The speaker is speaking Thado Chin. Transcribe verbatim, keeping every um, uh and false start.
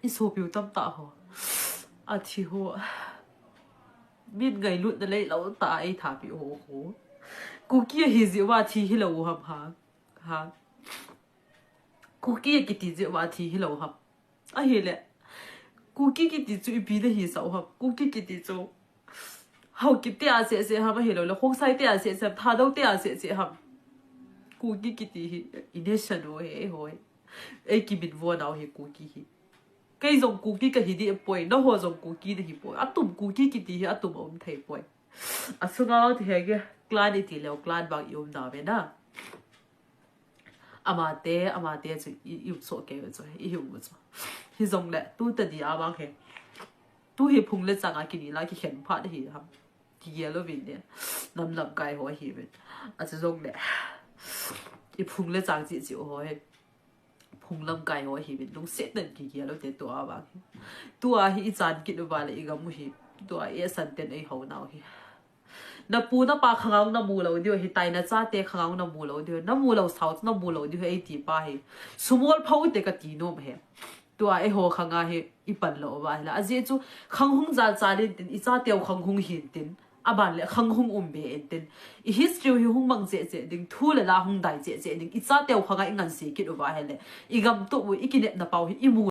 I sopiu tamtah ho. Athi ho. Min ngailutna leilou tah a eithapi ho ho. Kuki ahi jeh uva thi hilou ham ha. Ha. Kuki kiti jeh uva thi hilou ham. Ahile. Kuki kiti chu ipi nahisah u ham. Kuki kiti chu. Haokip te a seh seh ham ahilou le. Khongsai te a seh seh ham. Thadou te a seh seh ham. Kuki kiti hi. I nation u hi, hoi. Ei kiminvo nau hi Kuki hi. Kei jong Kuki kahi deh poi, nangho jong Kuki nahi poi. Atum Kuki kiti hi atum aum thei poi. Asunga ti henge, clan iti leu, clan vang i um nau ve na. Amate, amate chu i, i um soh kei u chu, i hi um u chu. Hijongle, tu tadi a vang hi. Tu hi phung le chang a kini la kikhen phat hi ham. Kigel uvin ne. Nam lamkai ho hi uvin. Achu jongle. I phung le chang chi chi ho hi. Phung lamkai ho hi uvin. Lungset nan kigel u te tua vang hi. Tua hi i chan kit uva le i gam u hi. Tua i asan ten ei ho nau hi. Na pu na pa khangau na mu lou diu hi, tai na chate khangau na mu lou diu. Na mu lou sao chu na mu lou diu hi ei ti pa hi. Sumol phou te kati nom hi. Tua eiho khanga hi i pan lou uva hi la. Ajeh chu khang hung jal chal in tin, i chateu khang hung hin tin. Aban le khang hung um be in tin. I history u hi hung mang cheh cheh ding, thu le la hung dai cheh cheh ding. I chateu khanga i nganse kit uva hi le. I gam toh u, i kinepna pau hi i mu